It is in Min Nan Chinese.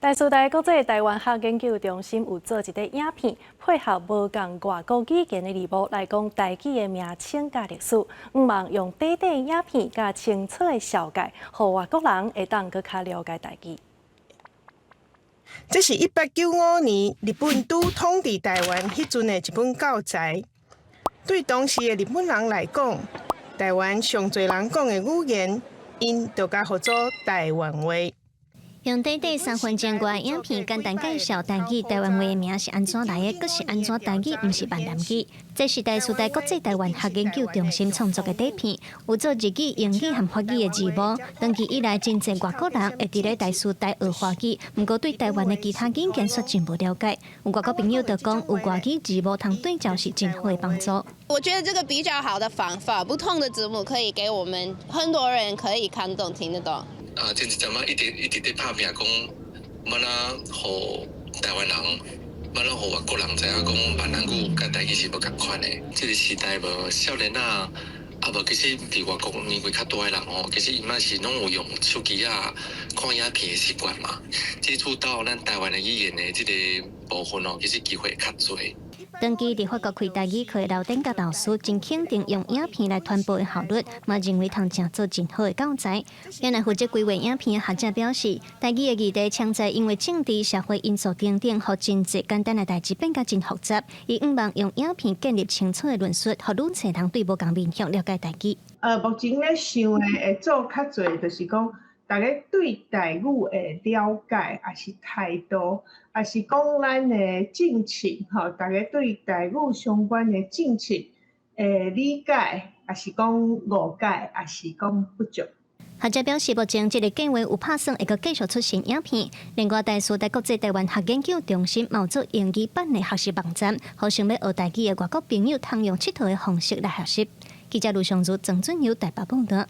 台師大國際台灣學研究中心有做一個影片，配合無仝外國語言的字幕來講台語的名稱佮歷史，向望用短短影片佮清楚的紹介，予外國人會當閣較了解台語。這是1895年日本拄統治台灣彼陣的一本教材。對當時的日本人來講，台灣上濟人講的語言，𪜶就共號做台灣話。用短短3分鐘外影片，簡單介紹台語、台灣話的名是按怎來的，閣是按怎台語毋是閩南語。這是台師大國際台灣學研究中心創作的短片，有做日語、英語和法語的字幕。長期以來，真濟外國人會佇咧台師大學華語，毋過對台灣的其他語言卻真無了解。有外國朋友就講，有外語字幕通對照是真好的幫助。我覺得這個比較好的方法，不同的字幕可以給我們很多人可以看懂、聽得懂。啊，前一陣仔一直一直佇拍拚講，欲按怎予台灣人，欲按怎予外國人知影講閩南語佮台語是無仝款的。這個時代無少年仔，啊無其實佇外國年紀較大的人吼，其實𪜶嘛是攏有用手機仔看影片的習慣嘛，接觸到咱台灣的語言的這個部分哦，其實機會較濟。長期佇法國開台語課的劉典甲老師真肯定用影片來傳播的效率，嘛認為通誠做真好的教材。原來負責規劃影片的學者表示，台語的議題常在因為政治、社會因素等等，予真濟簡單的代誌變甲真複雜。伊向望用影片建立清楚的論述，予愈濟人對無仝面向了解台語。目前咧想的會做較濟，就是講大家對台語的了解，抑是態度，抑是講咱的政策，吼，大家對台語相關的政策的理解，抑是講誤解，抑是講不足。學者表示，目前這個計劃有拍算會閣繼續出新影片。另外，台師大國際台灣學研究中心嘛有做英語版的學習網站，予想欲學台語的外國朋友通用𨑨迌的方式來學習。記者盧尚如、曾俊友台北報導。